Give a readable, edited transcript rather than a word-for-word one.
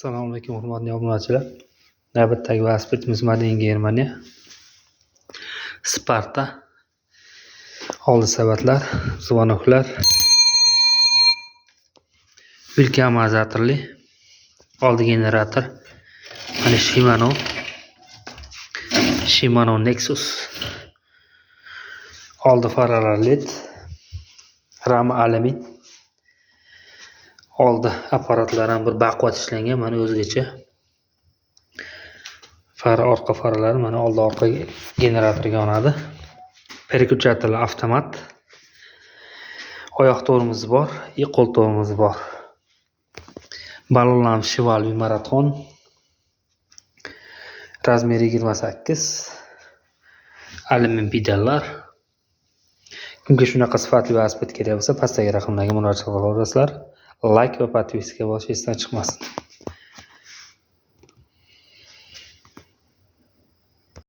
Assalomu alaykum, hurmatli obunachilar. Navbatdagi velosipedimiz Made in Germania. Sparta. Oldi savatlar, звонок lar. Vilka amortizatorli. Oldi generator. Mana Shimano. Shimano Nexus. Oldi faralar LED. Rama alyumin. Oldi apparatlar ham bir baquvvat ishlangan, mana o'zgacha. Fara, orqa faralari, mana oldi, orqa generatorga yonadi. Переключатель avtomat. Oyoq tormozi bor и qo'l tormozi bor. Balonlar Schwalbe Marathon. Размер i 28. Alyumin pedallar. Kimga shunaqa sifatli velosiped kerak bo'lsa, pastdagi raqamlarga murojaat qila olasizlar. Layk va подписка bosish esdan chiqmasin.